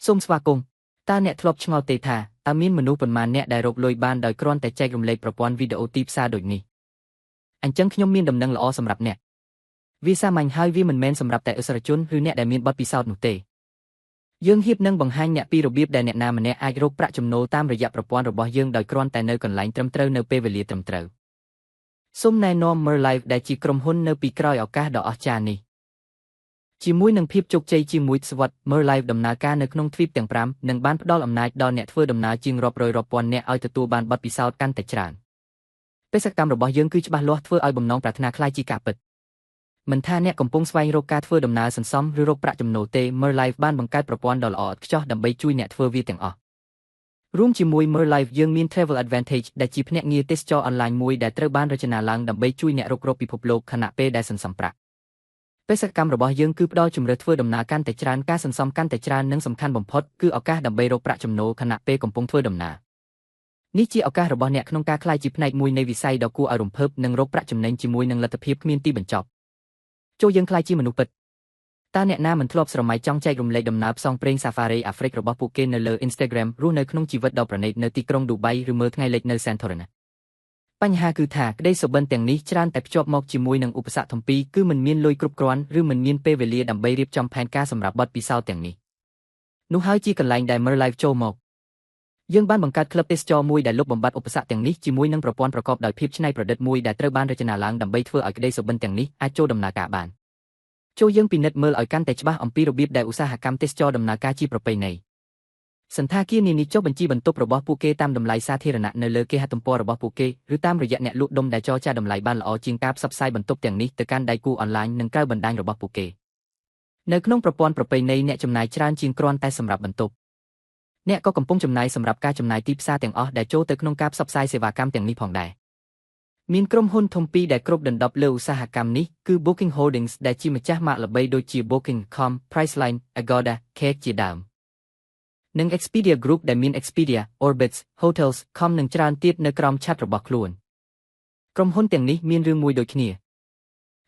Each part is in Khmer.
សូមស្វាគមន៍តើអ្នកធ្លាប់ឆ្ងល់ទេថាតើមានមនុស្សប៉ុន្មានអ្នកដែលរកលុយបានដោយគ្រាន់តែចែករំលែកប្រព័ន្ធវីដេអូទីផ្សារដូចនេះអញ្ចឹងខ្ញុំមានដំណឹងល្អសម្រាប់អ្នកវាសាមញ្ញហើយវាមិនមែនសម្រាប់តែឥស្សរជនឬអ្នកដែលមានបទពិសោធន៍នោះទេយើងហៀបនឹងបង្ហាញអ្នកពីរបៀបដែលអ្នកណាម្នាក់អាចរកប្រាក់ចំណូលតាមរយៈប្រព័ន្ធរបស់យើងដោយគ្រាន់តែនៅកន្លែងត្រឹមត្រូវនៅពេលវេលាត្រឹមត្រូវសូមណែនាំ Merlife ដែលជាក្រុមហ៊ុននៅពីក្រោយឱកាសដ៏អស្ចារ្យនេះជាមួយនឹងភាពជោគជ័យជាមួយស្វត្ត Merlife ដំណើរការនៅក្នុងទ្វីបទាំង5និងបានផ្ដល់អំណាចដល់អ្នកធ្វើដំណើរជាងរាប់រយរាប់ពាន់នាក់ឲ្យទទួលបានបទពិសោធន៍កាន់តែច្រើនបេសកកម្មរបស់យើងគឺច្បាស់លាស់ធ្វើឲ្យបំណងប្រាថ្នាក្លាយជាការពិតមិនថាអ្នកកំពុងស្វែងរកការធ្វើដំណើរសន្សំឬរកប្រាក់ចំណូលទេ Merlife បានបង្កើតប្រព័ន្ធដ៏ល្អឥតខ្ចោះដើម្បីជួយអ្នកធ្វើវាទាំងអស់រួមជាមួយ Merlife យើងមាន Travel Advantage ដែលជាភ្នាក់ងារទេសចរអនឡាញមួយដែលត្រូវបានរចនាឡើងដើម្បីជួយអ្នករុករកពិភពលោកខណៈពេលដែលសន្សំប្រាក់បេសកកម្មរបស់យើងគឺផ្ដល់ជម្រើសធ្វើដំណើរកាន់តែច្រើនការសន្សំកាន់តែច្រើននិងសំខាន់បំផុតគឺឱកាសដើម្បីរកប្រាក់ចំណូលខណៈពេលកំពុងធ្វើដំណើរនេះជាឱកាសរបស់អ្នកក្នុងការក្លាយជាផ្នែកមួយនៃវិស័យដ៏គួរឲ្យរំភើបនិងរកប្រាក់ចំណេញជាមួយនឹងលទ្ធភាពគ្មានទីបញ្ចប់ចូលយើងក្លាយជាមនុស្សពិតតើអ្នកណាមិនធ្លាប់ស្រមៃចង់ចែករំលែកដំណើរផ្សងព្រេងសាហ្វារីអាហ្វ្រិករបស់ពួកគេនៅលើ Instagram រស់នៅក្នុងជីវិតដ៏ប្រណីតនៅទីក្រុងឌូបៃឬមើលថ្ងៃលិចនៅ Santorini បញ្ហាគឺថាក្តីសុបិនទាំងនេះច្រើនតែភ្ជាប់មកជាមួយនឹងឧបសគ្គធំពីរគឺមិនមានលុយគ្រប់គ្រាន់ឬមិនមានពេលវេលាដើម្បីរៀបចំផែនការសម្រាប់បទពិសោធន៍ទាំងនេះនោះហើយជាកន្លែងដែល Merlife ចូលមកយើងបានបង្កើតក្លឹបទេសចរមួយដែលលុបបំបាត់ឧបសគ្គទាំងនេះជាមួយនឹងប្រព័ន្ធប្រកបដោយភាពច្នៃប្រឌិតមួយដែលត្រូវបានរចនាឡើងដើម្បីធ្វើឲ្យក្តីសុបិនទាំងនេះអាចចូលដំណើរការបានចូលយើងពិនិត្យមើលឲ្យកាន់តែច្បាស់អំពីរបៀបដែលឧស្សាហកម្មទេសចរដំណើរការជាប្រពៃណីសន្តាគារនានាចុះបញ្ជីបន្ទប់របស់ពួកគេតាមតម្លៃសាធារណៈនៅលើគេហទំព័ររបស់ពួកគេឬតាមរយៈអ្នកលក់ដុំដែលចរចាតម្លៃបានល្អជាងការផ្សព្វផ្សាយបន្ទប់ទាំងនេះទៅកាន់ដៃគូអនឡាញនិងក្រៅបណ្ដាញរបស់ពួកគេនៅក្នុងប្រព័ន្ធប្រពៃណីអ្នកចំណាយច្រើនជាងគ្រាន់តែសម្រាប់បន្ទប់អ្នកក៏កំពុងចំណាយសម្រាប់ការចំណាយទីផ្សារទាំងអស់ដែលចូលទៅក្នុងការផ្សព្វផ្សាយសេវាកម្មទាំងនេះផងដែរមានក្រុមហ៊ុនធំពីរដែលគ្រប់ដណ្ដប់លើឧស្សាហកម្មនេះគឺ Booking Holdings ដែលជាម្ចាស់ម៉ាកល្បីដូចជា Booking.com, Priceline, Agoda, Kayak ជាដើមនិង Expedia Group ដែលមាន Expedia, Orbitz, Hotels.com និងច្រើនទៀតនៅក្រោមឆ័ត្ររបស់ខ្លួនក្រុមហ៊ុនទាំងនេះមានរឿងមួយដូចគ្នា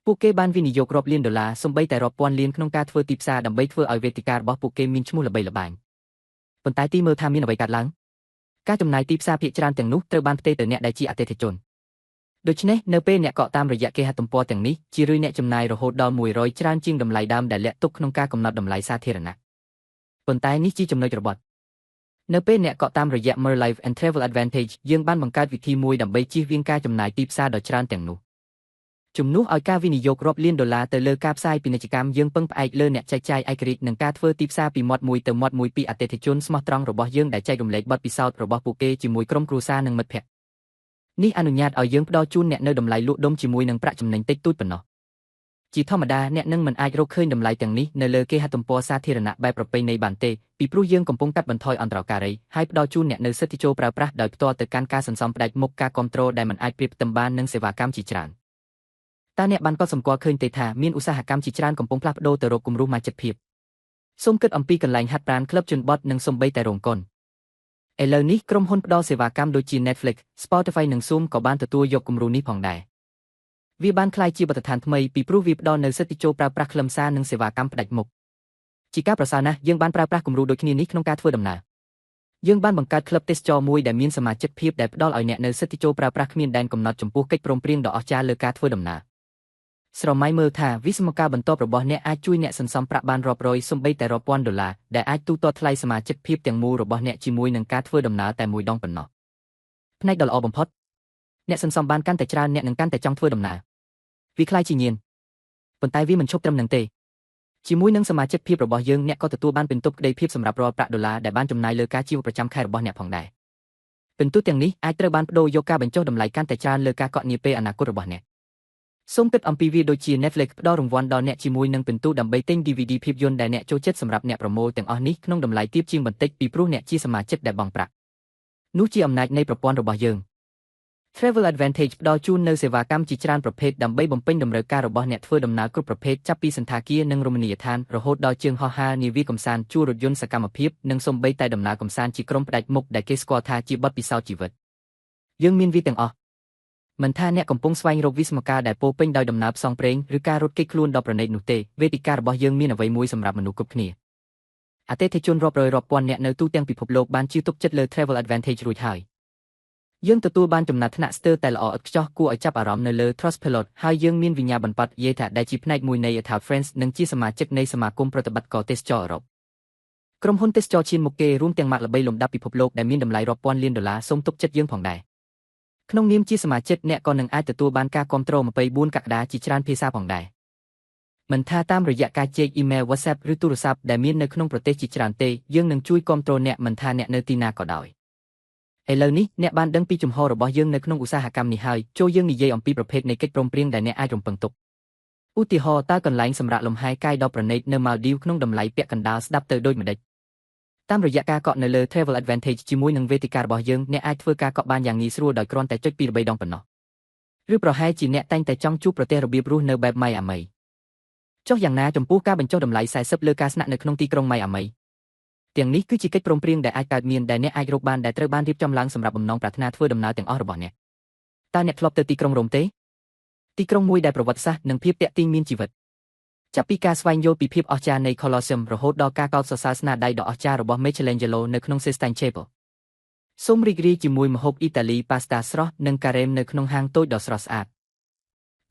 ពួកគេបានវិនិយោគរាប់លានដុល្លារសូម្បីតែរាប់ពាន់លានក្នុងការធ្វើទីផ្សារដើម្បីធ្វើឲ្យវេទិការបស់ពួកគេមានឈ្មោះល្បីល្បាញប៉ុន្តែទីមើលថាមានអ្វីកើតឡើងការចំណាយទីផ្សារភាគច្រើនទាំងនោះត្រូវបានផ្ទេរទៅអ្នកដែលជាអតិថិជនដូច្នេះនៅពេលអ្នកកក់តាមរយៈគេហទំព័រទាំងនេះជារឿយអ្នកចំណាយរហូតដល់100ច្រើនជាងតម្លៃដើមដែលលាក់ទុកក្នុងការកំណត់តម្លៃសាធារណៈប៉ុន្តែនេះជាចំណុចរបត់នៅពេលអ្នកកក់តាមរយៈ Merlife and Travel Advantage យើងបានបង្កើតវិធីមួយដើម្បីជៀសវាងការចំណាយទីផ្សារដ៏ច្រើនទាំងនោះជំនួសឲ្យការវិនិយោគរាប់លានដុល្លារទៅលើការផ្សាយពាណិជ្ជកម្មយើងពឹងផ្អែកលើអ្នកចែកចាយឯករាជ្យនិងការធ្វើទីផ្សារពីមាត់មួយទៅមាត់មួយពីអតិថិជនស្មោះត្រង់របស់យើងដែលចែករំលែកបទពិសោធន៍របស់ពួកគេជាមួយក្រុមគ្រួសារនិងមិត្តភ័ក្តិនេះអនុញ្ញាតឲ្យយើងផ្ដល់ជូនអ្នកនៅតម្លៃលក់ដុំជាមួយនឹងប្រាក់ចំណេញតិចតួចប៉ុណ្ណោះជាធម្មតាអ្នកនឹងមិនអាចរកឃើញតម្លៃទាំងនេះនៅលើគេហទំព័រសាធារណៈបែបប្រពៃណីបានទេពីព្រោះយើងកំពុងកាត់បន្ថយអន្តរការីហើយផ្ដល់ជូនអ្នកនៅសិទ្ធិចូលប្រើប្រាស់ដោយផ្ទាល់ទៅកាន់ការសន្សំផ្ដាច់មុខការគ្រប់គ្រងដែលមិនអាចប្រៀបផ្ទឹមបាននឹងសេវាកម្មជាច្រើនតើអ្នកបានកត់សម្គាល់ឃើញទេថាមានឧស្សាហកម្មជាច្រើនកំពុងផ្លាស់ប្ដូរទៅរកគំរូសមាជិកភាពសូមគិតអំពីកន្លែងហាត់ប្រាណក្លឹបជនបទនិងសូម្បីតែរោងកុនឥឡូវនេះក្រុមហ៊ុនផ្ដល់សេវាកម្មដូចជា Netflix, Spotify និង Zoom ក៏បានទទួលយកគំរូនេះផងដែរវាបានក្លាយជាបទដ្ឋានថ្មីពីព្រោះវាផ្ដល់នូវសិទ្ធិចូលប្រើប្រាស់ខ្លឹមសារនិងសេវាកម្មផ្ដាច់មុខជាការប្រសើរណាស់យើងបានប្រើប្រាស់គំរូដូចគ្នានេះក្នុងការធ្វើដំណើរយើងបានបង្កើតក្លឹបទេសចរមួយដែលមានសមាជិកភាពដែលផ្ដល់ឲ្យអ្នកនូវសិទ្ធិចូលប្រើប្រាស់គ្មានដែនកំណត់ចំពោះកិច្ចព្រមព្រៀងដ៏អស្ចារ្យលើការធ្វើដំណើរស្រមៃមើលថាវិស្មការបន្ទាប់របស់អ្នកអាចជួយអ្នកសន្សំប្រាក់បានរាប់រយសូម្បីតែរាប់ពាន់ដុល្លារដែលអាចទូទាត់ថ្លៃសមាជិកភាពទាំងមូលរបស់អ្នកជាមួយនឹងការធ្វើដំណើរតែមួយដងប៉ុណ្ណោះផ្នែកដ៏ល្អបំផុតអ្នកសន្សំបានកាន់តែច្រើនអ្នកនឹងកាន់តែចង់ធ្វើដំណើរវាក្លាយជាញៀនប៉ុន្តែវាមិនឈប់ត្រឹមនឹងទេជាមួយនឹងសមាជិកភាពរបស់យើងអ្នកក៏ទទួលបានពិន្ទុក្តីភាពសម្រាប់រាល់ប្រាក់ដុល្លារដែលបានចំណាយលើការជីវប្រចាំខែរបស់អ្នកផងដែរពិន្ទុទាំងនេះអាចត្រូវបានប្ដូរយកការបញ្ចុះតម្លៃកាន់តែច្រើនលើការកក់នាពេលអនាគតរបស់អ្នកសូមគិតអំពីវាដូចជា Netflix ផ្ដល់រង្វាន់ដល់អ្នកជាមួយនឹងពិន្ទុដើម្បីទិញ DVD ភាពយន្តដែលអ្នកចូលចិត្តសម្រាប់អ្នកប្រមូលទាំងអស់នេះក្នុងតម្លៃទាបជាងបន្តិចពីព្រោះអ្នកជាសមាជិកដែលបង់ប្រាក់នោះជាអំណាចនៃប្រព័ន្ធរបស់យើង Travel Advantage ផ្ដល់ជូននូវសេវាកម្មជាច្រើនប្រភេទដើម្បីបំពេញតម្រូវការរបស់អ្នកធ្វើដំណើរគ្រប់ប្រភេទចាប់ពីសណ្ឋាគារនិងរមណីយដ្ឋានរហូតដល់ជើងហោះហើរនាវាកម្សាន្តជួលរថយន្តសកម្មភាពនិងសូម្បីតែដំណើរកម្សាន្តជាក្រុមផ្ដាច់មុខដែលគេស្គាល់ថាជាបទពិសោធន៍ជីវិតយើងមានវាទាំងអស់មិនថាអ្នកកំពុងស្វែងរកវិស្មកាលដែលពោពេញដោយដំណើរផ្សងព្រេងឬការរត់គេចខ្លួនដ៏ប្រណីតនោះទេវេទិការបស់យើងមានអ្វីមួយសម្រាប់មនុស្សគ្រប់គ្នា។ អតិថិជនរាប់រយរាប់ពាន់នាក់នៅទូទាំងពិភពលោកបានជឿទុកចិត្តលើ Travel Advantage រួចហើយយើងទទួលបានចំណាត់ថ្នាក់ស្ទើរតែល្អឥតខ្ចោះគួរឲ្យចាប់អារម្មណ៍នៅលើ Trustpilot ហើយយើងមានវិញ្ញាបនបត្រ IATA ដែលជាផ្នែកមួយនៃ Atout France និងជាសមាជិកនៃសមាគមប្រតិបត្តិការទេសចរអឺរ៉ុបក្រុមហ៊ុនទេសចរឈានមុខគេរួមទាំងម៉ាកល្បីលំដាប់ពិភពលោកដែលមានតម្លៃរាប់ពាន់លានដុល្លារសូមទុកចិត្តយើងផងដែរក្នុងនាមជាសមាជិកអ្នកក៏នឹងអាចទទួលបានការគាំទ្រ24កក្កដាជាច្រើនភាសាផងដែរមិនថាតាមរយៈការចែកអ៊ីមែល WhatsApp ឬទូរស័ព្ទដែលមាននៅក្នុងប្រទេសជាច្រើនទេយើងនឹងជួយគាំទ្រអ្នកមិនថាអ្នកនៅទីណាក៏ដោយឥឡូវនេះអ្នកបានដឹងពីជំហររបស់យើងនៅក្នុងឧស្សាហកម្មនេះហើយចូលយើងនិយាយអំពីប្រភេទនៃកិច្ចព្រមព្រៀងដែលអ្នកអាចរំពឹងទុកឧទាហរណ៍តើកន្លែងសម្រាកលំហែកាយដ៏ប្រណីតនៅម៉ាល់ឌីវក្នុងតម្លៃពាក់កណ្ដាលស្ដាប់ទៅដូចម្ដេចតាមរយៈការកក់នៅលើ Travel Advantage ជាមួយនឹងវេទិការបស់យើងអ្នកអាចធ្វើការកក់បានយ៉ាងងាយស្រួលដោយគ្រាន់តែចុចពីរបីដងប៉ុណ្ណោះឬប្រហែលជាអ្នកតែងតែចង់ជួបប្រទេសរបៀបរស់នៅបែបម៉ៃអាមីចុះយ៉ាងណាចំពោះការបញ្ចុះតម្លៃ40លើការស្នាក់នៅក្នុងទីក្រុងម៉ៃអាមីទាំងនេះគឺជាកិច្ចព្រមព្រៀងដែលអាចកើតមានដែលអ្នកអាចរកបានដែលត្រូវបានរៀបចំឡើងសម្រាប់បំណងប្រាថ្នាធ្វើដំណើរទាំងអស់របស់អ្នកតើអ្នកធ្លាប់ទៅទីក្រុងរ៉ូមទេទីក្រុងមួយដែលប្រវត្តិសាស្ត្រនិងភាពទាក់ទាញមានជីវិតចាប់ពីការស្វែងយល់ពីភាពអស្ចារ្យនៃ Colosseum រហូតដល់ការកោតសរសើរស្នាដៃដ៏អស្ចារ្យរបស់ Michelangelo នៅក្នុង Sistine Chapel សូមរីករាយជាមួយម្ហូបអ៊ីតាលីប៉ាស្តាស្រស់និងការ៉េមនៅក្នុងហាងតូចដ៏ស្រស់ស្អាត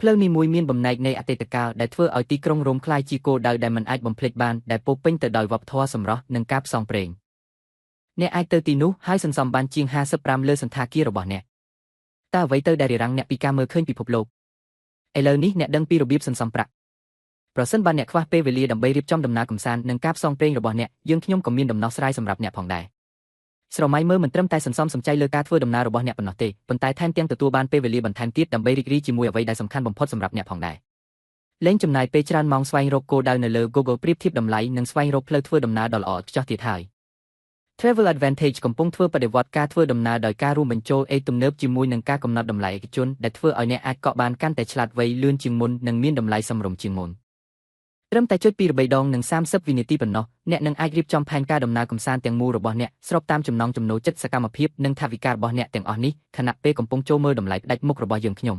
ផ្លូវនេះមួយមានបំណែកនៃអតីតកាលដែលធ្វើឲ្យទីក្រុងរ៉ូមក្លាយជាគោលដៅដែលមិនអាចបំភ្លេចបានដែលពោពេញទៅដោយវប្បធម៌សម្រស់និងការផ្សងព្រេងអ្នកអាចទៅទីនោះហើយសន្សំបានជាង55លើសណ្ឋាគាររបស់អ្នកតើអ្វីទៅដែលរារាំងអ្នកពីការមើលឃើញពិភពលោកឥឡូវនេះអ្នកដឹងពីរបៀបសន្សំប្រាក់ប្រសិនបើអ្នកខ្វះពេលវេលាដើម្បីរៀបចំដំណើរកម្សាន្តនិងការផ្សងព្រេងរបស់អ្នកយើងខ្ញុំក៏មានដំណោះស្រាយសម្រាប់អ្នកផងដែរស្រមៃមើលមិនត្រឹមតែសន្សំសំចៃលើការធ្វើដំណើររបស់អ្នកប៉ុណ្ណោះទេប៉ុន្តែថែមទាំងទទួលបានពេលវេលាបន្ថែមទៀតដើម្បីរីករាយជាមួយអ្វីដែលសំខាន់បំផុតសម្រាប់អ្នកផងដែរលែងចំណាយពេលច្រើនម៉ោងស្វែងរកគោលដៅនៅលើ Google ប្រៀបធៀបតម្លៃនិងស្វែងរកផ្លូវធ្វើដំណើរដ៏ល្អឥតខ្ចោះទៀតហើយ Travel Advantage កំពុងធ្វើបដិវត្តការធ្វើដំណើរដោយការរួមបញ្ចូលអេទំនើបជាមួយនឹងការកំណត់តម្លៃឯកជនដែលធ្វើឲ្យអ្នកអាចកក់បានកាន់តែឆ្លាតវៃលឿនជាងមុននិងមានតម្លៃសមរម្យជាងមុនត្រឹមតែចុចពី3ដងនិង30វិនាទីប៉ុណ្ណោះអ្នកនឹងអាចរៀបចំផែនការដំណើរកម្សាន្តទាំងមូលរបស់អ្នកស្របតាមចំណង់ចំណូលចិត្តសកម្មភាពនិងថវិការបស់អ្នកទាំងអស់នេះខណៈពេលកំពុងចូលមើលតម្លៃផ្ដាច់មុខរបស់យើងខ្ញុំ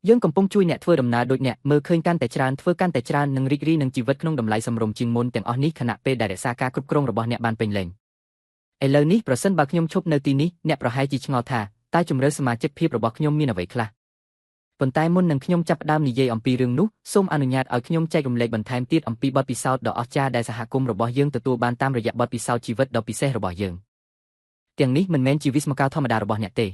យើងកំពុងជួយអ្នកធ្វើដំណើរដូចអ្នកមើលឃើញកាន់តែច្រើនធ្វើកាន់តែច្រើននិងរីករាយនឹងជីវិតក្នុងតម្លៃសមរម្យជាងមុនទាំងអស់នេះខណៈពេលដែលរក្សាការគ្រប់គ្រងរបស់អ្នកបានពេញលេញឥឡូវនេះប្រសិនបើខ្ញុំឈប់នៅទីនេះអ្នកប្រហែលជាឆ្ងល់ថាតើជម្រើសសមាជិកភាពរបស់ខ្ញុំមានអ្វីខ្លះប៉ុន្តែមុននឹងខ្ញុំចាប់ផ្ដើមនិយាយអំពីរឿងនោះសូមអនុញ្ញាតឲ្យខ្ញុំចែករំលែកបន្ថែមទៀតអំពីបទពិសោធន៍ដ៏អស្ចារ្យដែលសហគមន៍របស់យើងទទួលបានតាមរយៈបទពិសោធន៍ជីវិតដ៏ពិសេសរបស់យើងទាំងនេះមិនមែនជាវិស្មកាលធម្មតារបស់អ្នកទេ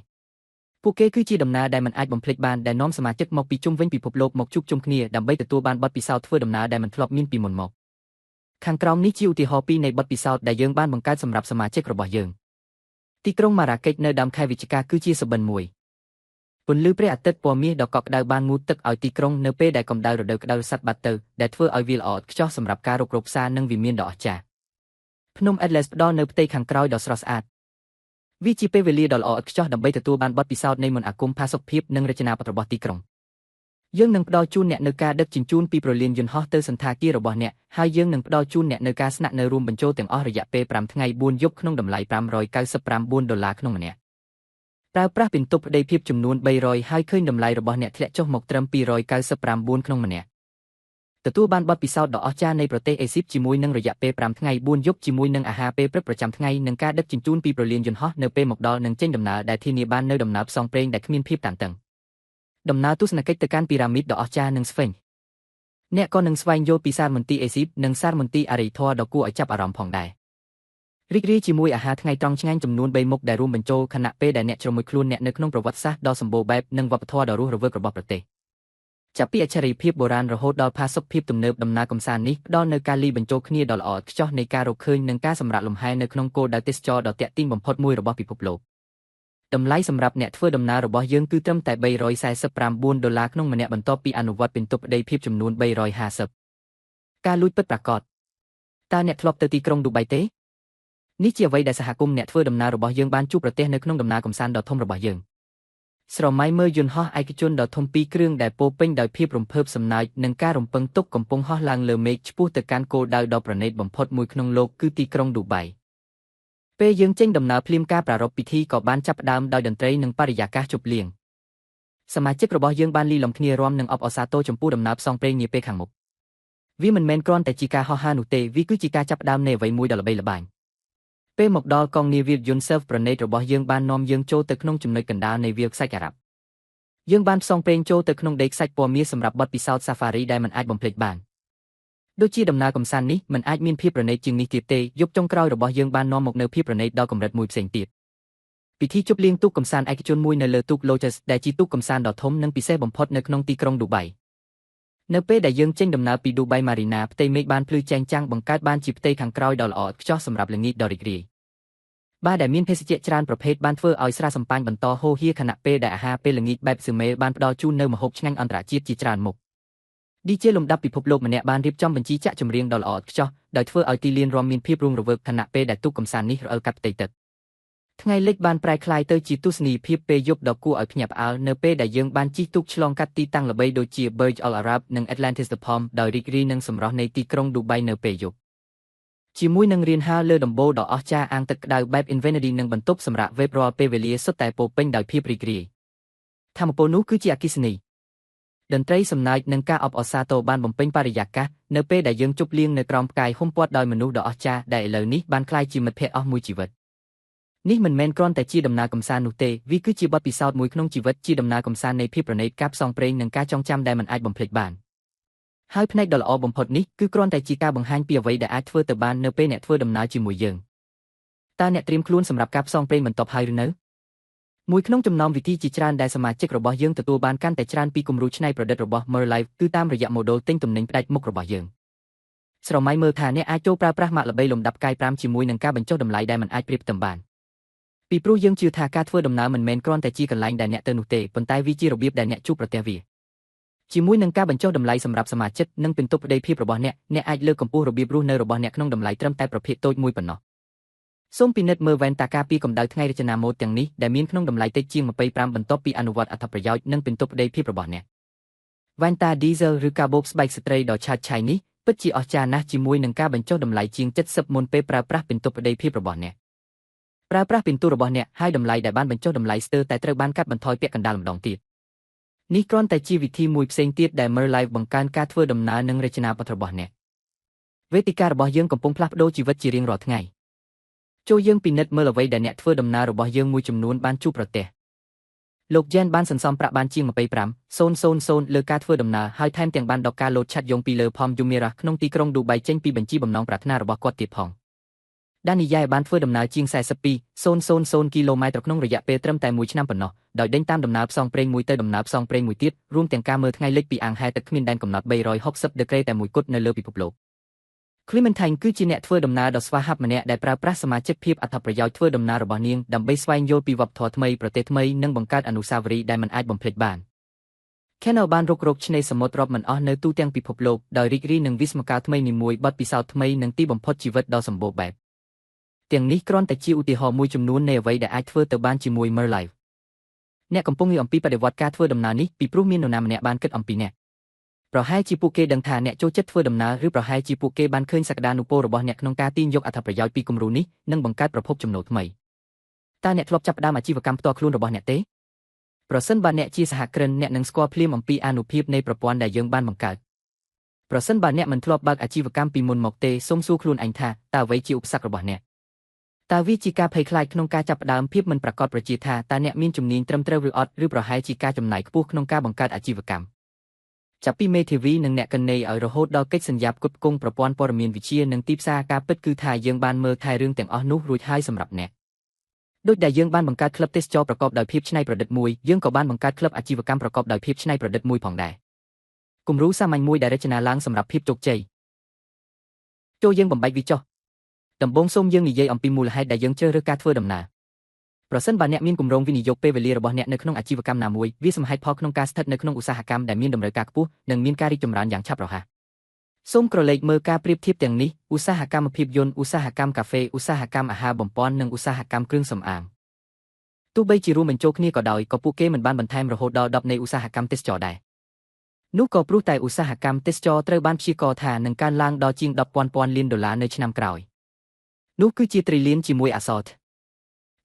ពួកគេគឺជាដំណើរដែលមិនអាចបំភ្លេចបានដែលនាំសមាជិកមកពីជុំវិញពិភពលោកមកជួបជុំគ្នាដើម្បីទទួលបានបទពិសោធន៍ធ្វើដំណើរដែលមិនធ្លាប់មានពីមុនមកខាងក្រោមនេះជាឧទាហរណ៍ពីរនៃបទពិសោធន៍ដែលយើងបានបង្កើតសម្រាប់សមាជិករបស់យើងទីក្រុងម៉ារ៉ាកេចនៅដើមខែវិច្ឆិកាគឺជាសុបិនមួយពន្លឺព្រះអាទិត្យពណ៌មាសដ៏កក់ក្ដៅបានងូតទឹកឲ្យទីក្រុងនៅពេលដែលកម្ដៅរដូវក្ដៅសាត់បាត់ទៅដែលធ្វើឲ្យវាល្អឥតខ្ចោះសម្រាប់ការរុករកផ្សារនិងវិមានដ៏អស្ចារ្យភ្នំ Atlas ផ្ដល់នូវផ្ទៃខាងក្រោយដ៏ស្រស់ស្អាតវាជាពេលវេលាដ៏ល្អឥតខ្ចោះដើម្បីទទួលបានបទពិសោធន៍នៃមន្តអាគមផាសុកភាពនិងរចនាបថរបស់ទីក្រុងយើងនឹងផ្ដល់ជូនអ្នកនូវការដឹកជញ្ជូនពីព្រលានយន្តហោះទៅសណ្ឋាគាររបស់អ្នកហើយយើងនឹងផ្ដល់ជូនអ្នកនូវការស្នាក់នៅរួមបញ្ចូលទាំងអស់រយៈពេល5ថ្ងៃ4យប់ក្នុងតម្លៃ599ដុល្លារក្នុងម្នាក់ប្រើប្រាស់ពិន្ទុប្តីភាពចំនួន300ហើយឃើញតម្លៃរបស់អ្នកធ្លាក់ចុះមកត្រឹម299ក្នុងម្នាក់ទទួលបានបទពិសោធន៍ដ៏អស្ចារ្យនៃប្រទេសអេស៊ីបជាមួយនឹងរយៈពេល5ថ្ងៃ4យប់ជាមួយនឹងអាហារពេលព្រឹកប្រចាំថ្ងៃនិងការដឹកជញ្ជូនពីព្រលានយន្តហោះនៅពេលមកដល់និងចេញដំណើរដែលធានាបាននូវដំណើរផ្សងព្រេងដែលគ្មានភាពតានតឹងដំណើរទស្សនកិច្ចទៅកាន់ពីរ៉ាមីតដ៏អស្ចារ្យនិងស្វេងអ្នកក៏នឹងស្វែងយល់ពីសារមន្ទីរអេស៊ីបនិងសារមន្ទីរអរិយធម៌ដ៏គួរឲ្យចាប់អារម្មណ៍ផងដែររីករាយជាមួយអាហារថ្ងៃត្រង់ឆ្ងាញ់ចំនួន3មុខដែលរួមបញ្ចូលខណៈពេលដែលអ្នកជ្រមុជខ្លួនអ្នកនៅក្នុងប្រវត្តិសាស្ត្រដ៏សម្បូរបែបនិងវប្បធម៌ដ៏រស់រវើករបស់ប្រទេសចាប់ពីអច្ឆរិយភាពបុរាណរហូតដល់ផាសុកភាពទំនើបដំណើរកម្សាន្តនេះផ្ដល់នូវការលាយបញ្ចូលគ្នាដ៏ល្អឥតខ្ចោះនៃការរកឃើញនិងការសម្រាកលំហែនៅក្នុងគោលដៅទេសចរណ៍ដ៏ទាក់ទាញបំផុតមួយរបស់ពិភពលោកតម្លៃសម្រាប់អ្នកធ្វើដំណើររបស់យើងគឺត្រឹមតែ349ដុល្លារក្នុងម្នាក់បន្ទាប់ពីអនុវត្តពិន្ទុប្តីភាពចំនួន350ការលួចពិតប្រាកដតើអ្នកធ្លាប់ទៅទីក្រុងឌូបៃទេនេះជាអ្វីដែលសហគមន៍អ្នកធ្វើដំណើររបស់យើងបានជួបប្រទះនៅក្នុងដំណើរកម្សាន្តដ៏ធំរបស់យើងស្រមៃមើលយន្តហោះឯកជនដ៏ធំពីរគ្រឿងដែលពោពេញដោយភាពរំភើបសំណើចនិងការរំពឹងទុកកំពុងហោះឡើងលើមេឃឆ្ពោះទៅកាន់គោលដៅដ៏ប្រណីតបំផុតមួយក្នុងលោកគឺទីក្រុងឌូបៃពេលយើងចេញដំណើរភ្លាមការប្រារព្ធពិធីក៏បានចាប់ផ្ដើមដោយតន្ត្រីនិងបរិយាកាសជប់លៀងសមាជិករបស់យើងបានលីលំគ្នារាំនិងអបអរសាទរចំពោះដំណើរផ្សងព្រេងនាពេលខាងមុខ។ វាមិនមែនគ្រាន់តែជាការហោះហើរនោះទេវាគឺជាការចាប់ផ្ដើមនៃអ្វីមួយដ៏ល្បីល្បាញពេលមកដល់កងនាវាយន្ត Self ប្រណេតរបស់យើងបាននាំយើងចូលទៅក្នុងចំណុចកណ្ដាលនៃវាលខ្សាច់អារ៉ាប់យើងបានផ្សងព្រេងចូលទៅក្នុងដីខ្សាច់ពណ៌មាសសម្រាប់បទពិសោធន៍ Safari ដែលមិនអាចបំភ្លេចបានដូចជាដំណើរកម្សាន្តនេះមិនអាចមានភាពប្រណីតជាងនេះទៀតទេយប់ចុងក្រោយរបស់យើងបាននាំមកនូវភាពប្រណីតដល់កម្រិតមួយផ្សេងទៀតពិធីជប់លៀងទូកកម្សាន្តឯកជនមួយនៅលើទូក Lotus ដែលជាទូកកម្សាន្តដ៏ធំនិងពិសេសបំផុតនៅក្នុងទីក្រុងឌូបៃនៅពេលដែលយើងចេញដំណើរពីឌូបៃម៉ារីណាផ្ទៃមេឃបានភ្លឺចែងចាំងបង្កើតបានជាផ្ទៃខាងក្រោយដ៏ល្អឥតខ្ចោះសម្រាប់ល្ងាចដ៏រីករាយបារដែលមានភេសជ្ជៈច្រើនប្រភេទបានធ្វើឲ្យស្រាសំប៉ាញ់បន្តហូរហៀខណៈពេលដែលអាហារពេលល្ងាចបែបស៊ឺមេបានផ្ដល់ជូននូវម្ហូបឆ្ងាញ់អន្តរជាតិជាច្រើនមុខ DJ លំដាប់ពិភពលោកម្នាក់បានរៀបចំបញ្ជីចាក់ចម្រៀងដ៏ល្អឥតខ្ចោះដោយធ្វើឲ្យទីលានរាំមានភាពរស់រវើកខណៈពេលដែលទូកកម្សាន្តនេះរអិលកាត់ផ្ទៃទឹកថ្ងៃលិចបានប្រែក្លាយទៅជាទស្សនីយភាពពេលយប់ដ៏គួរឲ្យភ្ញាក់ផ្អើលនៅពេលដែលយើងបានជិះទូកឆ្លងកាត់ទីតាំងល្បីដូចជា Burj Al Arab និង Atlantis The Palm ដោយរីករាយនឹងសម្រស់នៃទីក្រុងឌូបៃនៅពេលយប់ជាមួយនឹងរានហាលលើដំបូលដ៏អស្ចារ្យអាងទឹកក្តៅបែប Infinity និងបន្ទប់សម្រាប់វេបរាល់ពេលវេលាសុទ្ធតែពោពេញដោយភាពរីករាយថាមពលនោះគឺជាអគ្គិសនីតន្ត្រីសំណើចនិងការអបអរសាទរបានបំពេញបរិយាកាសនៅពេលដែលយើងជប់លៀងនៅក្រោមផ្កាយហ៊ុមព័ទ្ធដោយមនុស្សដ៏អស្ចារ្យដែលឥឡូវនេះបានក្លាយជាមិត្តភ័ក្តិអស់មួយជីវិតនេះមិនមែនគ្រាន់តែជាដំណើរកម្សាន្តនោះទេវាគឺជាបទពិសោធន៍មួយក្នុងជីវិតជាដំណើរកម្សាន្តនៃភាពប្រណីតការផ្សងព្រេងនិងការចងចាំដែលមិនអាចបំភ្លេចបានហើយផ្នែកដ៏ល្អបំផុតនេះគឺគ្រាន់តែជាការបង្ហាញពីអ្វីដែលអាចធ្វើទៅបាននៅពេលអ្នកធ្វើដំណើរជាមួយយើងតើអ្នកត្រៀមខ្លួនសម្រាប់ការផ្សងព្រេងបន្ទាប់ហើយឬនៅមួយក្នុងចំណោមវិធីជាច្រើនដែលសមាជិករបស់យើងទទួលបានកាន់តែច្រើនពីគំរូច្នៃប្រឌិតរបស់ Merlife គឺតាមរយៈម៉ូឌុលទិញទំនិញផ្ដាច់មុខរបស់យើងស្រមៃមើលថាអ្នកអាចចូលប្រើប្រាស់ម៉ាកល្បីលំដាប់ផ្កាយ5ជាមួយនឹងការបញ្ចុះតម្លៃដែលមិនអាចប្រៀបផ្ទឹមបានពីព្រោះយើងជឿថាការធ្វើដំណើរមិនមែនគ្រាន់តែជាកន្លែងដែលអ្នកទៅនោះទេប៉ុន្តែវាជារបៀបដែលអ្នកជួបប្រទះវាជាមួយនឹងការបញ្ចុះតម្លៃសម្រាប់សមាជិកនិងពិន្ទុប្តីភាពរបស់អ្នកអ្នកអាចលើកកម្ពស់របៀបរស់នៅរបស់អ្នកក្នុងតម្លៃត្រឹមតែប្រភេទតូចមួយប៉ុណ្ណោះសូមពិនិត្យមើលវ៉ែនតាការពីកម្ដៅថ្ងៃរចនាម៉ូដទាំងនេះដែលមានក្នុងតម្លៃតិចជាង25បន្ទាប់ពីអនុវត្តអត្ថប្រយោជន៍និងពិន្ទុប្តីភាពរបស់អ្នកវ៉ែនតា Diesel ឬកាបូបស្បែកស្ត្រីដ៏ឆើតឆាយនេះពិតជាអស្ចារ្យណាស់ជាមួយនឹងការបញ្ចុះតម្លៃជាង70មុនពេលប្រើប្រាស់ពិន្ទុប្តីភាពរបស់អ្នកប្រើប្រាស់ពិន្ទុរបស់អ្នកហើយតម្លៃដែលបានបញ្ចុះតម្លៃស្ទើរតែត្រូវបានកាត់បន្ថយពាក់កណ្ដាលម្ដងទៀតនេះគ្រាន់តែជាវិធីមួយផ្សេងទៀតដែល Merlife បង្កើនការធ្វើដំណើរនិងរចនាបថរបស់អ្នកវេទិការបស់យើងកំពុងផ្លាស់ប្ដូរជីវិតជារៀងរាល់ថ្ងៃចូលយើងពិនិត្យមើលអ្វីដែលអ្នកធ្វើដំណើររបស់យើងមួយចំនួនបានជួបប្រទះលោកយ៉ែនបានសន្សំប្រាក់បានជាង25,000លើការធ្វើដំណើរហើយថែមទាំងបានដកការលោតឆាត់យងពីលើផមយូមីរ៉ាក្នុងទីក្រុងឌូបៃចេញពីបញ្ជីបំណងប្រាថ្នារបស់គាត់ទៀតផងដានីយ៉ែបានធ្វើដំណើរជាង42,000គីឡូម៉ែត្រក្នុងរយៈពេលត្រឹមតែមួយឆ្នាំប៉ុណ្ណោះដោយដេញតាមដំណើរផ្សងព្រេងមួយទៅដំណើរផ្សងព្រេងមួយទៀតរួមទាំងការមើលថ្ងៃលិចពីអាងហែលទឹកគ្មានដែនកំណត់360ដឺក្រេតែមួយគត់នៅលើពិភពលោក Clementine គឺជាអ្នកធ្វើដំណើរដ៏ស្វាហាប់ម្នាក់ដែលប្រើប្រាស់សមាជិកភាពអត្ថប្រយោជន៍ធ្វើដំណើររបស់នាងដើម្បីស្វែងយល់ពីវប្បធម៌ថ្មីប្រទេសថ្មីនិងបង្កើតអនុស្សាវរីយ៍ដែលមិនអាចបំភ្លេចបាន Kennel បានរុករកឆ្នេរសមុទ្ររាប់មិនអស់នៅទូទាំងពិភពលោកដោយរីករាយនឹងវិស្មកាលថ្មីនីមួយបទពិសោធន៍ថ្មីនិងទីបំផុតជីវិតដ៏សម្បូរបែបទាំងនេះគ្រាន់តែជាឧទាហរណ៍មួយចំនួននៃអ្វីដែលអាចធ្វើទៅបានជាមួយ Merlife អ្នកកំពុងនិយាយអំពីបដិវត្តការធ្វើដំណើរនេះពីព្រោះមាននរណាម្នាក់បានគិតអំពីអ្នកប្រហែលជាពួកគេដឹងថាអ្នកចូលចិត្តធ្វើដំណើរឬប្រហែលជាពួកគេបានឃើញសក្តានុពលរបស់អ្នកក្នុងការទាញយកអត្ថប្រយោជន៍ពីគំរូនេះនិងបង្កើតប្រភពចំណូលថ្មីតើអ្នកធ្លាប់ចាប់ផ្ដើមអាជីវកម្មផ្ទាល់ខ្លួនរបស់អ្នកទេប្រសិនបើអ្នកជាសហគ្រិនអ្នកនឹងស្គាល់ភ្លាមអំពីអានុភាពនៃប្រព័ន្ធដែលយើងបានបង្កើតប្រសិនបើអ្នកមិនធ្លាប់បើកអាជីវកម្មពីមុនមកទេសូមសួរខ្លួនឯងថាតើអ្វីជាឧបសគ្គរបស់អ្នកតើវាជាការភ័យខ្លាចក្នុងការចាប់ផ្ដើមភាពមិនប្រាកដប្រជាថាតើអ្នកមានជំនាញត្រឹមត្រូវឬអត់ឬប្រហែលជាការចំណាយខ្ពស់ក្នុងការបង្កើតអាជីវកម្មចាប់ពីមេធាវីនិងអ្នកកណេយឲ្យរហូតដល់កិច្ចសន្យាផ្គត់ផ្គង់ប្រព័ន្ធព័ត៌មានវិទ្យានិងទីផ្សារការពិតគឺថាយើងបានមើលថែរឿងទាំងអស់នោះរួចហើយសម្រាប់អ្នកដូចដែលយើងបានបង្កើតក្លឹបទេសចរប្រកបដោយភាពច្នៃប្រឌិតមួយយើងក៏បានបង្កើតក្លឹបអាជីវកម្មប្រកបដោយភាពច្នៃប្រឌិតមួយផងដែរគំរូសាមញ្ញមួយដែលរចនាឡើងសម្រាប់ភាពជោគជ័យចូលយើងបំបែកវាចុះដំបូងសូមយើងនិយាយអំពីមូលហេតុដែលយើងជ្រើសរើសការធ្វើដំណើរប្រសិនបើអ្នកមានគម្រោងវិនិយោគពេលវេលារបស់អ្នកនៅក្នុងអាជីវកម្មណាមួយវាសមហេតុផលក្នុងការស្ថិតនៅក្នុងឧស្សាហកម្មដែលមានតម្រូវការខ្ពស់និងមានការរីកចម្រើនយ៉ាងឆាប់រហ័សសូមក្រឡេកមើលការប្រៀបធៀបទាំងនេះឧស្សាហកម្មភាពយន្តឧស្សាហកម្មកាហ្វេឧស្សាហកម្មអាហារបំពន់និងឧស្សាហកម្មគ្រឿងសម្អាងទោះបីជារួមបញ្ចូលគ្នាក៏ដោយក៏ពួកគេមិនបានបន្ថែមរហូតដល់10នៃឧស្សាហកម្មទេសចរដែរនោះក៏ព្រោះតែឧស្សាហកម្មទេសចរត្រូវបានព្យាករណ៍ថានឹងកើនឡើងដល់ជាង10,000ពាន់លានដុល្លារនៅឆ្នាំក្រោយនោះគឺជាទ្រីលានជាមួយអក្សរ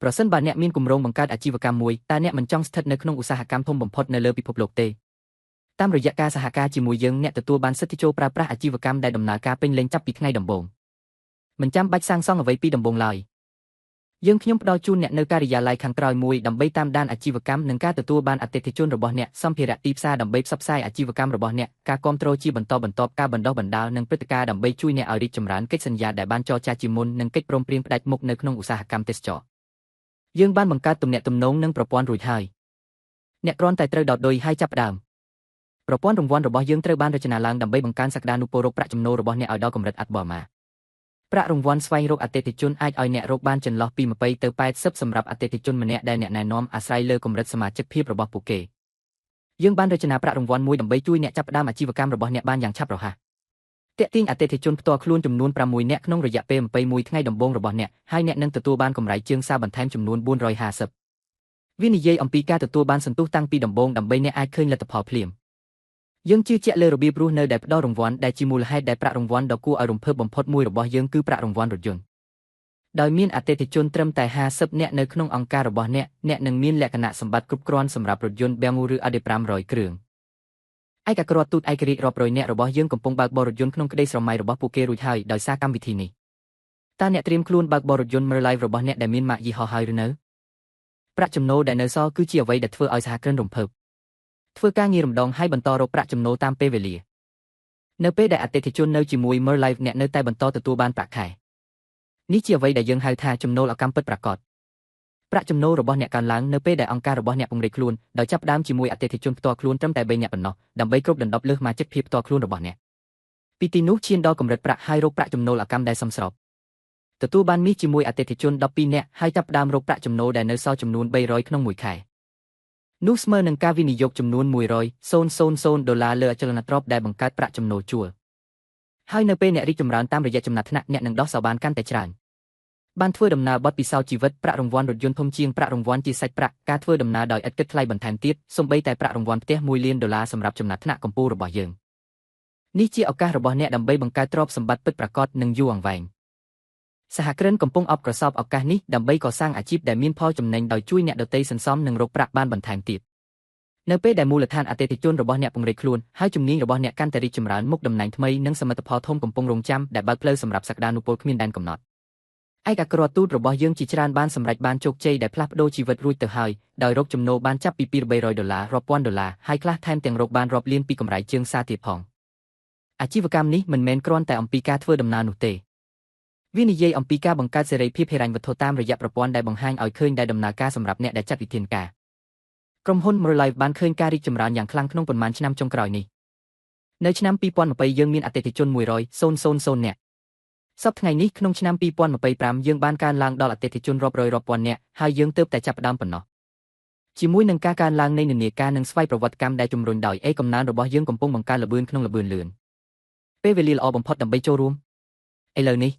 ប្រសិនបើអ្នកមានគម្រោងបង្កើតអាជីវកម្មមួយតើអ្នកមិនចង់ស្ថិតនៅក្នុងឧស្សាហកម្មធំបំផុតនៅលើពិភពលោកទេ តាមរយៈការសហការជាមួយយើងអ្នកទទួលបានសិទ្ធិចូលប្រើប្រាស់អាជីវកម្មដែលដំណើរការពេញលេញចាប់ពីថ្ងៃដំបូងមិនចាំបាច់សាងសង់អ្វីពីដំបូងឡើយយើងខ្ញុំផ្ដល់ជូនអ្នកនៅការិយាល័យខាងក្រោយមួយដើម្បីតាមដានអាជីវកម្មនិងការទទួលបានអតិថិជនរបស់អ្នកសម្ភារៈទីផ្សារដើម្បីផ្សព្វផ្សាយអាជីវកម្មរបស់អ្នកការគាំទ្រជាបន្តបន្ទាប់ការបណ្ដុះបណ្ដាលនិងព្រឹត្តិការណ៍ដើម្បីជួយអ្នកឲ្យរីកចម្រើនកិច្ចសន្យាដែលបានចរចាជាមុននិងកិច្ចព្រមព្រៀងផ្ដាច់មុខនៅក្នុងឧស្សាហកម្មទេសចរណ៍យើងបានបង្កើតទំនាក់ទំនងនិងប្រព័ន្ធរួចហើយអ្នកគ្រាន់តែត្រូវដោតឌុយហើយចាប់ផ្ដើមប្រព័ន្ធរង្វាន់របស់យើងត្រូវបានរចនាឡើងដើម្បីបង្កើនសក្តានុពលរកប្រាក់ចំណូលរបស់អ្នកឲ្យដល់កម្រិតអត្តបមាប្រាក់រង្វាន់ស្វែងរកអតិថិជនអាចឲ្យអ្នករកបានចន្លោះពី20ទៅ80សម្រាប់អតិថិជនម្នាក់ដែលអ្នកណែនាំអាស្រ័យលើកម្រិតសមាជិកភាពរបស់ពួកគេយើងបានរចនាប្រាក់រង្វាន់មួយដើម្បីជួយអ្នកចាប់ផ្ដើមអាជីវកម្មរបស់អ្នកបានយ៉ាងឆាប់រហ័សទាក់ទាញអតិថិជនផ្ទាល់ខ្លួនចំនួន6នាក់ក្នុងរយៈពេល21ថ្ងៃដំបូងរបស់អ្នកហើយអ្នកនឹងទទួលបានកម្រៃជើងសារបន្ថែមចំនួន450វានិយាយអំពីការទទួលបានសន្ទុះតាំងពីដំបូងដើម្បីអ្នកអាចឃើញលទ្ធផលភ្លាមយើងជឿជាក់លើរបៀបរស់នៅដែលផ្ដល់រង្វាន់ដែលជាមូលហេតុដែលប្រាក់រង្វាន់ដ៏គួរឲ្យរំភើបបំផុតមួយរបស់យើងគឺប្រាក់រង្វាន់រថយន្តដោយមានអតិថិជនត្រឹមតែ50នាក់នៅក្នុងអង្គការរបស់អ្នកអ្នកនឹងមានលក្ខណៈសម្បត្តិគ្រប់គ្រាន់សម្រាប់រថយន្ត BMW ឬ Audi 500គ្រឿងឯកអគ្គរដ្ឋទូតឯករាជ្យរាប់រយនាក់របស់យើងកំពុងបើកបររថយន្តក្នុងក្តីស្រមៃរបស់ពួកគេរួចហើយដោយសារកម្មវិធីនេះតើអ្នកត្រៀមខ្លួនបើកបររថយន្ត Merlive របស់អ្នកដែលមានម៉ាកយីហោហើយឬនៅប្រាក់ចំណូលដែលនៅសល់គឺជាអ្វីដែលធ្វើឲ្យសហគ្រិនរំភើបធ្វើការងាររំដងហើយបន្តរកប្រាក់ចំណូលតាមពេលវេលានៅពេលដែលអតិថិជននៅជាមួយ Merlive អ្នកនៅតែបន្តទទួលបានប្រាក់ខែនេះជាអ្វីដែលយើងហៅថាចំណូលអកម្មពិតប្រាកដប្រាក់ចំណូលរបស់អ្នកកើនឡើងនៅពេលដែលអង្គការរបស់អ្នកពង្រីកខ្លួនដោយចាប់ផ្ដើមជាមួយអតិថិជនផ្ទាល់ខ្លួនត្រឹមតែ3នាក់ប៉ុណ្ណោះដើម្បីគ្របដណ្ដប់លើសមាជិកភាពផ្ទាល់ខ្លួនរបស់អ្នកពីទីនោះឈានដល់កម្រិតប្រាក់ហើយរកប្រាក់ចំណូលអកម្មដែលសមស្របទទួលបានមាសជាមួយអតិថិជន12នាក់ហើយចាប់ផ្ដើមរកប្រាក់ចំណូលដែលនៅសល់ចំនួន300ក្នុងមួយខែនោះស្មើនឹងការវិនិយោគចំនួន100,000ដុល្លារលើអចលនទ្រព្យដែលបង្កើតប្រាក់ចំណូលជួលហើយនៅពេលអ្នករីកចម្រើនតាមរយៈចំណាត់ថ្នាក់អ្នកនឹងដោះសោបានកាន់តែច្រើនបានធ្វើដំណើរបទពិសោធន៍ជីវិតប្រាក់រង្វាន់រថយន្តធំជាងប្រាក់រង្វាន់ជាសាច់ប្រាក់ការធ្វើដំណើរដោយឥតគិតថ្លៃបន្ថែមទៀតសូម្បីតែប្រាក់រង្វាន់ផ្ទះ1លានដុល្លារសម្រាប់ចំណាត់ថ្នាក់កម្ពូលរបស់យើងនេះជាឱកាសរបស់អ្នកដើម្បីបង្កើតទ្រព្យសម្បត្តិពិតប្រាកដនិងយូរអង្វែងសហគ្រិនកំពុងអបក្រសោបឱកាសនេះដើម្បីកសាងអាជីពដែលមានផលចំណេញដោយជួយអ្នកដទៃសន្សំនិងរកប្រាក់បានបន្ថែមទៀតនៅពេលដែលមូលដ្ឋានអតិថិជនរបស់អ្នកពង្រីកខ្លួនហើយជំនាញរបស់អ្នកកាន់តែរីកចម្រើនមុខតំណែងថ្មីនិងសមិទ្ធផលធំកំពុងរងចាំដែលបើកផ្លូវសម្រាប់សក្តានុពលគ្មានដែនកំណត់ឯកអគ្គរដ្ឋទូតរបស់យើងជាច្រើនបានសម្រេចបានជោគជ័យដែលផ្លាស់ប្ដូរជីវិតរួចទៅហើយដោយរកចំណូលបានចាប់ពី200ដុល្លាររាប់ពាន់ដុល្លារហើយខ្លះថែមទាំងរកបានរាប់លានពីកម្រៃជើងសារទៀតផងអាជីវកម្មនេះមិនមែនគ្រាន់តែអំពីការធ្វើដំណើរនោះទេវានិយាយអំពីការបង្កើតសេរីភាពហិរញ្ញវត្ថុតាមរយៈប្រព័ន្ធដែលបង្ហាញឲ្យឃើញដែលដំណើរការសម្រាប់អ្នកដែលចាត់វិធានការក្រុមហ៊ុន Merlive បានឃើញការរីកចម្រើនយ៉ាងខ្លាំងក្នុងប៉ុន្មានឆ្នាំចុងក្រោយនេះនៅឆ្នាំ2020យើងមានអតិថិជន100,000នាក់សប្តាហ៍ថ្ងៃនេះក្នុងឆ្នាំ2025យើងបានកើនឡើងដល់អតិថិជនរាប់រយរាប់ពាន់នាក់ហើយយើងទើបតែចាប់ផ្ដើមប៉ុណ្ណោះជាមួយនឹងការកើនឡើងនៃនិន្នាការនិងស្វ័យប្រវត្តិកម្មដែលជំរុញដោយអេកំណើនរបស់យើងកំពុងបង្កើនល្បឿនក្នុងល្បឿនលឿនពេលវេលាល្អបំផុតដើម្បីចូលរួមឥឡូវនេះ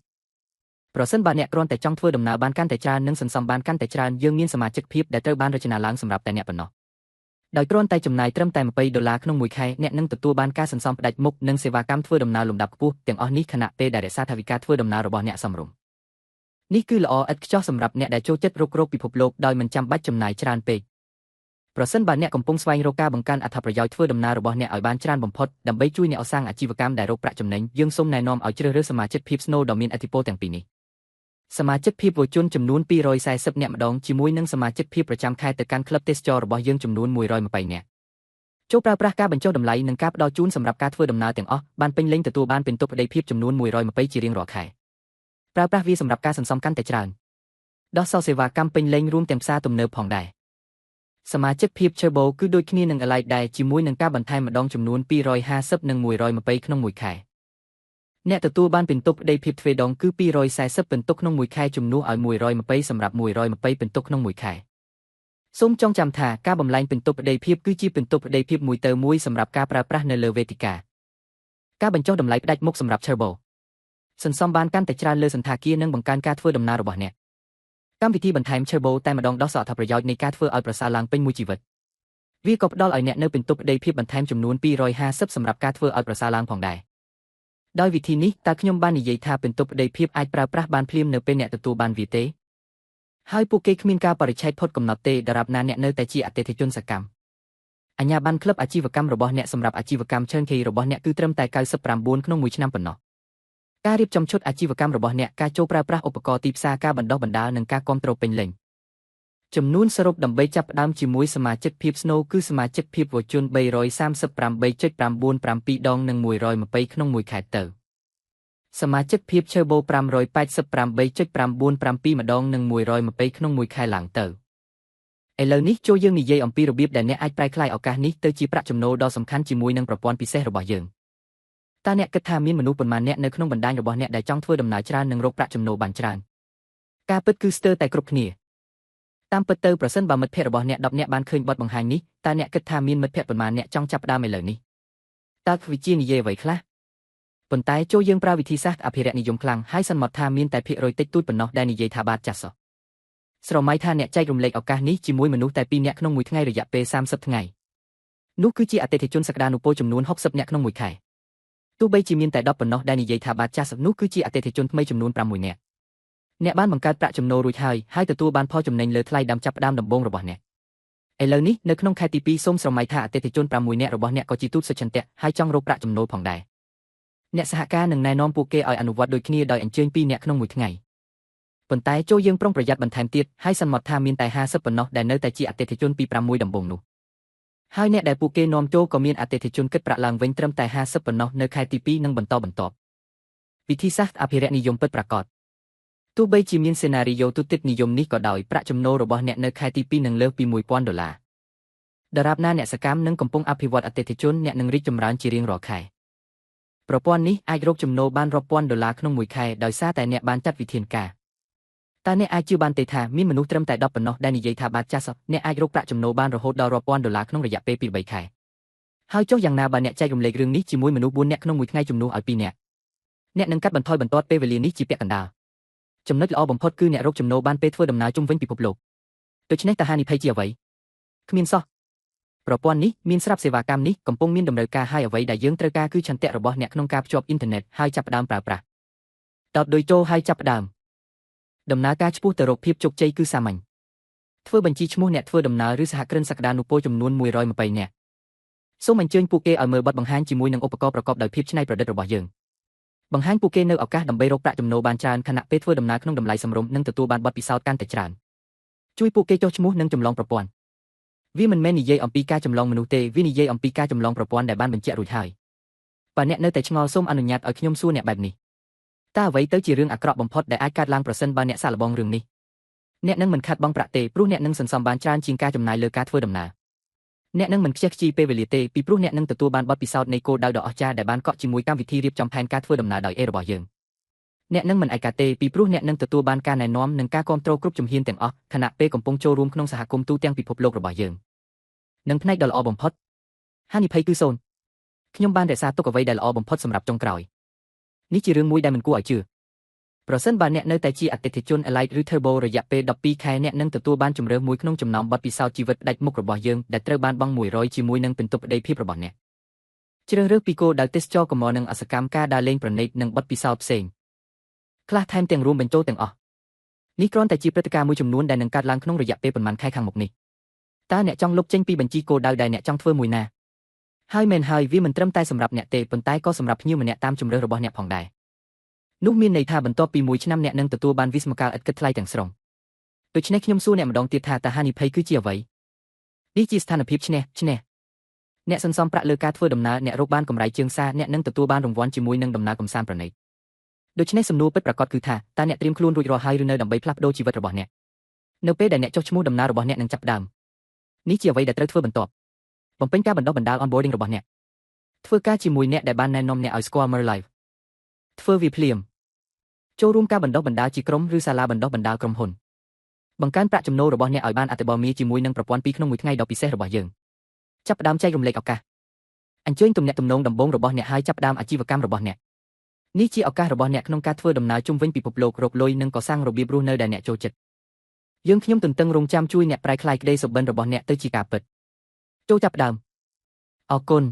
ប្រសិនបើអ្នកគ្រាន់តែចង់ធ្វើដំណើរបានកាន់តែច្រើននិងសន្សំបានកាន់តែច្រើនយើងមានសមាជិកភាពដែលត្រូវបានរចនាឡើងសម្រាប់តែអ្នកប៉ុណ្ណោះដោយគ្រាន់តែចំណាយត្រឹមតែ20ដុល្លារក្នុងមួយខែអ្នកនឹងទទួលបានការសន្សំផ្ដាច់មុខនិងសេវាកម្មធ្វើដំណើរលំដាប់ខ្ពស់ទាំងអស់នេះខណៈពេលដែលរក្សាថវិកាធ្វើដំណើររបស់អ្នកសមរម្យនេះគឺល្អឥតខ្ចោះសម្រាប់អ្នកដែលចូលចិត្តរុករកពិភពលោកដោយមិនចាំបាច់ចំណាយច្រើនពេកប្រសិនបើអ្នកកំពុងស្វែងរកការបង្កើនអត្ថប្រយោជន៍ធ្វើដំណើររបស់អ្នកឲ្យបានច្រើនបំផុតដើម្បីជួយអ្នកសាងអាជីវកម្មដែលរកប្រាក់ចំណេញយើងសូមណែនាំឲ្យជ្រើសរើសសមាជិកភាព Snow ដ៏មានឥទ្ធិពលទាំងពីរនេះសមាជិកភាពវជនចំនួន240នាក់ម្ដងជាមួយនឹងសមាជិកភាពប្រចាំខែទៅកាន់ក្លឹបទេសចររបស់យើងចំនួន120នាក់ចូលប្រើប្រាស់ការបញ្ចុះតម្លៃនិងការផ្ដល់ជូនសម្រាប់ការធ្វើដំណើរទាំងអស់បានពេញលេញទទួលបានពិន្ទុប្តីភាពចំនួន120ជារៀងរាល់ខែប្រើប្រាស់វាសម្រាប់ការសន្សំកាន់តែច្រើនដោះសោសេវាកម្មពេញលេញរួមទាំងផ្សារទំនើបផងដែរសមាជិកភាព Turbo គឺដូចគ្នានឹង Elite ដែរជាមួយនឹងការបន្ថែមម្ដងចំនួន250និង120ក្នុងមួយខែអ្នកទទួលបានពិន្ទុប្តីភាពទ្វេដងគឺ240ពិន្ទុក្នុងមួយខែជំនួសឲ្យ120សម្រាប់120ពិន្ទុក្នុងមួយខែសូមចងចាំថាការបំលែងពិន្ទុប្តីភាពគឺជាពិន្ទុប្តីភាពមួយទៅមួយសម្រាប់ការប្រើប្រាស់នៅលើវេទិកាការបញ្ចុះតម្លៃផ្ដាច់មុខសម្រាប់ Turbo សន្សំបានកាន់តែច្រើនលើសណ្ឋាគារនិងបង្កើនការធ្វើដំណើររបស់អ្នកកម្មវិធីបន្ថែម Turbo តែម្ដងដោះសោអត្ថប្រយោជន៍នៃការធ្វើឲ្យប្រសើរឡើងពេញមួយជីវិតវាក៏ផ្ដល់ឲ្យអ្នកនៅពិន្ទុប្តីភាពបន្ថែមចំនួន250សម្រាប់ការធ្វើឲ្យប្រសើរឡើងផងដែរដោយវិធីនេះតើខ្ញុំបាននិយាយថាពិន្ទុប្តីភាពអាចប្រើប្រាស់បានភ្លាមនៅពេលអ្នកទទួលបានវាទេហើយពួកគេគ្មានការបរិច្ឆេទផុតកំណត់ទេដរាបណាអ្នកនៅតែជាអតិថិជនសកម្ម អាជ្ញាប័ណ្ណក្លឹបអាជីវកម្មរបស់អ្នកសម្រាប់អាជីវកម្ម Chunky របស់អ្នកគឺត្រឹមតែ99ក្នុងមួយឆ្នាំប៉ុណ្ណោះការរៀបចំឈុតអាជីវកម្មរបស់អ្នកការចូលប្រើប្រាស់ឧបករណ៍ទីផ្សារការបណ្ដុះបណ្ដាលនិងការគ្រប់គ្រងពេញលេញចំនួនសរុបដើម្បីចាប់ផ្ដើមជាមួយសមាជិកភាព Snow គឺសមាជិកភាពវជន338.97ដងនិង120ក្នុងមួយខែទៅសមាជិកភាព Turbo 588.97ម្ដងនិង120ក្នុងមួយខែឡើងទៅឥឡូវនេះចូលយើងនិយាយអំពីរបៀបដែលអ្នកអាចប្រែក្លាយឱកាសនេះទៅជាប្រាក់ចំណូលដ៏សំខាន់ជាមួយនឹងប្រព័ន្ធពិសេសរបស់យើងតើអ្នកគិតថាមានមនុស្សប៉ុន្មានអ្នកនៅក្នុងបណ្ដាញរបស់អ្នកដែលចង់ធ្វើដំណើរច្រើននិងរកប្រាក់ចំណូលបានច្រើនការពិតគឺស្ទើរតែគ្រប់គ្នាតាមពិតទៅប្រសិនបើមិត្តភ័ក្តិរបស់អ្នក10នាក់បានឃើញបទបង្ហាញនេះតើអ្នកគិតថាមានមិត្តភ័ក្តិប៉ុន្មានអ្នកចង់ចាប់ផ្ដើមឥឡូវនេះតើវិជានិយាយអ្វីខ្លះប៉ុន្តែចូលយើងប្រើវិធីសាស្ត្រអភិរក្សនិយមខ្លាំងហើយសន្មតថាមានតែភាគរយតិចតួចប៉ុណ្ណោះដែលនិយាយថាបាទចាស់សោះស្រមៃថាអ្នកចែករំលែកឱកាសនេះជាមួយមនុស្សតែ2នាក់ក្នុងមួយថ្ងៃរយៈពេល30ថ្ងៃនោះគឺជាអតិថិជនសក្តានុពលចំនួន60នាក់ក្នុងមួយខែទោះបីជាមានតែ10ប៉ុណ្ណោះដែលនិយាយថាបាទចាស់នោះគឺជាអតិថិជនថ្មីចំនួន6នាក់អ្នកបានបង្កើតប្រាក់ចំណូលរួចហើយហើយទទួលបានផលចំណេញលើថ្លៃដើមចាប់ផ្ដើមដំបូងរបស់អ្នកឥឡូវនេះនៅក្នុងខែទី2សូមស្រមៃថាអតិថិជន6នាក់របស់អ្នកក៏ជាទូតសុឆន្ទៈហើយចង់រកប្រាក់ចំណូលផងដែរអ្នកសហការនឹងណែនាំពួកគេឲ្យអនុវត្តដូចគ្នាដោយអញ្ជើញ2នាក់ក្នុងមួយថ្ងៃប៉ុន្តែចូលយើងប្រុងប្រយ័ត្នបន្ថែមទៀតហើយសន្មតថាមានតែ50ប៉ុណ្ណោះដែលនៅតែជាអតិថិជនពី6ដំបូងនោះហើយអ្នកដែលពួកគេនាំចូលក៏មានអតិថិជនគិតប្រាក់ឡើងវិញត្រឹមតែ50ប៉ុណ្ណោះនៅខែទី2និងបន្តបន្ទាប់វិធីសាស្ត្រអភិរក្សនិយមពិតប្រាកដទោះបីជាមានសេណារីយ៉ូទុតិតនិយមនេះក៏ដោយប្រាក់ចំណូលរបស់អ្នកនៅខែទី2នឹងលើសពី1000ដុល្លារដរាបណាអ្នកសកម្មនឹងកំពុងអភិវឌ្ឍអតិថិជនអ្នកនឹងរីកចម្រើនជារៀងរាល់ខែប្រព័ន្ធនេះអាចរកចំណូលបានរាប់ពាន់ដុល្លារក្នុងមួយខែដោយសារតែអ្នកបានចាត់វិធានការតើអ្នកអាចជឿបានទេថាមានមនុស្សត្រឹមតែ10ប៉ុណ្ណោះដែលនិយាយថាបាទចាស់អ្នកអាចរកប្រាក់ចំណូលបានរហូតដល់រាប់ពាន់ដុល្លារក្នុងរយៈពេល2 3ខែហើយចុះយ៉ាងណាបើអ្នកចែករំលែករឿងនេះជាមួយមនុស្ស4នាក់ក្នុងមួយថ្ងៃជំនួសឲ្យ2នាក់អ្នកនឹងកាត់បន្ថយបន្ទាត់ពេលវេលានេះជាពាក់កណ្ដាលចំណុចល្អបំផុតគឺអ្នករកចំណូលបានពេលធ្វើដំណើរជុំវិញពិភពលោកដូច្នេះតើហានិភ័យជាអ្វីគ្មានសោះប្រព័ន្ធនេះមានស្រាប់សេវាកម្មនេះកំពុងមានតម្រូវការហើយអ្វីដែលយើងត្រូវការគឺឆន្ទៈរបស់អ្នកក្នុងការភ្ជាប់អ៊ីនធឺណិតហើយចាប់ផ្ដើមប្រើប្រាស់តបដោយចូលហើយចាប់ផ្ដើមដំណើរការឆ្ពោះទៅរកភាពជោគជ័យគឺសាមញ្ញធ្វើបញ្ជីឈ្មោះអ្នកធ្វើដំណើរឬសហគ្រិនសក្តានុពលចំនួន120នាក់សូមអញ្ជើញពួកគេឲ្យមើលបទបង្ហាញជាមួយនឹងឧបករណ៍ប្រកបដោយភាពច្នៃប្រឌិតរបស់យើងបង្ហាញពួកគេនៅឱកាសដើម្បីរកប្រាក់ចំណូលបានច្រើនខណៈពេលធ្វើដំណើរក្នុងតម្លៃសមរម្យនិងទទួលបានបទពិសោធន៍កាន់តែច្រើនជួយពួកគេចុះឈ្មោះនិងចម្លងប្រព័ន្ធវាមិនមែននិយាយអំពីការចម្លងមនុស្សទេវានិយាយអំពីការចម្លងប្រព័ន្ធដែលបានបញ្ជាក់រួចហើយបើអ្នកនៅតែឆ្ងល់សូមអនុញ្ញាតឲ្យខ្ញុំសួរអ្នកបែបនេះតើអ្វីទៅជារឿងអាក្រក់បំផុតដែលអាចកើតឡើងប្រសិនបើអ្នកសាកល្បងរឿងនេះអ្នកនឹងមិនខាត់បង់ប្រាក់ទេព្រោះអ្នកនឹងសន្សំបានច្រើនជាងការចំណាយលើការធ្វើដំណើរអ្នកនឹងមិនខ្ជះខ្ជាយពេលវេលាទេពីព្រោះអ្នកនឹងទទួលបានបទពិសោធន៍នៃគោលដៅដ៏អស្ចារ្យដែលបានកក់ជាមួយកម្មវិធីរៀបចំផែនការធ្វើដំណើរដោយ A របស់យើងអ្នកនឹងមិនឯកាទេពីព្រោះអ្នកនឹងទទួលបានការណែនាំនិងការគ្រប់គ្រងគ្រប់ជំហានទាំងអស់ខណៈពេលកំពុងចូលរួមក្នុងសហគមន៍ទូទាំងពិភពលោករបស់យើងនិងផ្នែកដ៏ល្អបំផុតហានិភ័យគឺសូន្យខ្ញុំបានរក្សាទុកអ្វីដែលល្អបំផុតសម្រាប់ចុងក្រោយនេះជារឿងមួយដែលមិនគួរឲ្យជឿប្រសិនបើអ្នកនៅតែជាអតិថិជន Elite ឬ Turbo រយៈពេល12ខែអ្នកនឹងទទួលបានជម្រើសមួយក្នុងចំណោមបទពិសោធន៍ជីវិតផ្ដាច់មុខរបស់យើងដែលត្រូវបានបង់100ជាមួយនឹងពិន្ទុប្តីភាពរបស់អ្នកជ្រើសរើសពីគោលដៅទេសចរកម្រនិងអសកម្មការដើរលេងប្រណីតនិងបទពិសោធន៍ផ្សេងខ្លះថែមទាំងរួមបញ្ចូលទាំងអស់នេះគ្រាន់តែជាព្រឹត្តិការណ៍មួយចំនួនដែលនឹងកើតឡើងក្នុងរយៈពេលប៉ុន្មានខែខាងមុខនេះតើអ្នកចង់លុបចេញពីបញ្ជីគោលដៅដែលអ្នកចង់ធ្វើមួយណាហើយមែនហើយវាមិនត្រឹមតែសម្រាប់អ្នកទេប៉ុន្តែក៏សម្រាប់ភ្ញៀវម្នាក់តាមជម្រើសរបស់អ្នកផងដែរនោះមានន័យថាបន្ទាប់ពីមួយឆ្នាំអ្នកនឹងទទួលបានវិស្មកាលឥតគិតថ្លៃទាំងស្រុងដូច្នេះខ្ញុំសួរអ្នកម្ដងទៀតថាតើហានិភ័យគឺជាអ្វីនេះជាស្ថានភាពឈ្នះឈ្នះអ្នកសន្សំប្រាក់លើការធ្វើដំណើរអ្នករកបានកម្រៃជើងសារអ្នកនឹងទទួលបានរង្វាន់ជាមួយនឹងដំណើរកម្សាន្តប្រណីតដូច្នេះសំណួរពិតប្រាកដគឺថាតើអ្នកត្រៀមខ្លួនរួចរាល់ហើយឬនៅដើម្បីផ្លាស់ប្ដូរជីវិតរបស់អ្នកនៅពេលដែលអ្នកចុះឈ្មោះដំណើររបស់អ្នកនឹងចាប់ផ្ដើមនេះជាអ្វីដែលត្រូវធ្វើបន្ទាប់បំពេញការបណ្ដុះបណ្ដាល onboarding របស់អ្នកធ្វើការជាមួយអ្នកដែលបានណែនាំអ្នកឲ្យស្គាល់ Merlife ធ្វើវាភ្លាមចូលរួមការបណ្ដុះបណ្ដាលជាក្រុមឬសាលាបណ្ដុះបណ្ដាលក្រុមហ៊ុនបង្កើនប្រាក់ចំណូលរបស់អ្នកឲ្យបានអតិបរមាជាមួយនឹងប្រព័ន្ធ2ក្នុងមួយថ្ងៃដ៏ពិសេសរបស់យើងចាប់ផ្ដើមចែករំលែកឱកាសអញ្ជើញទំនាក់ទំនងដំបូងរបស់អ្នកហើយចាប់ផ្ដើមអាជីវកម្មរបស់អ្នកនេះជាឱកាសរបស់អ្នកក្នុងការធ្វើដំណើរជុំវិញពិភពលោករកលុយនិងកសាងរបៀបរស់នៅដែលអ្នកចូលចិត្តយើងខ្ញុំទន្ទឹងរង់ចាំជួយអ្នកប្រែក្លាយក្តីសុបិនរបស់អ្នកទៅជាការពិតចូលចាប់ផ្ដើមអរគុណ។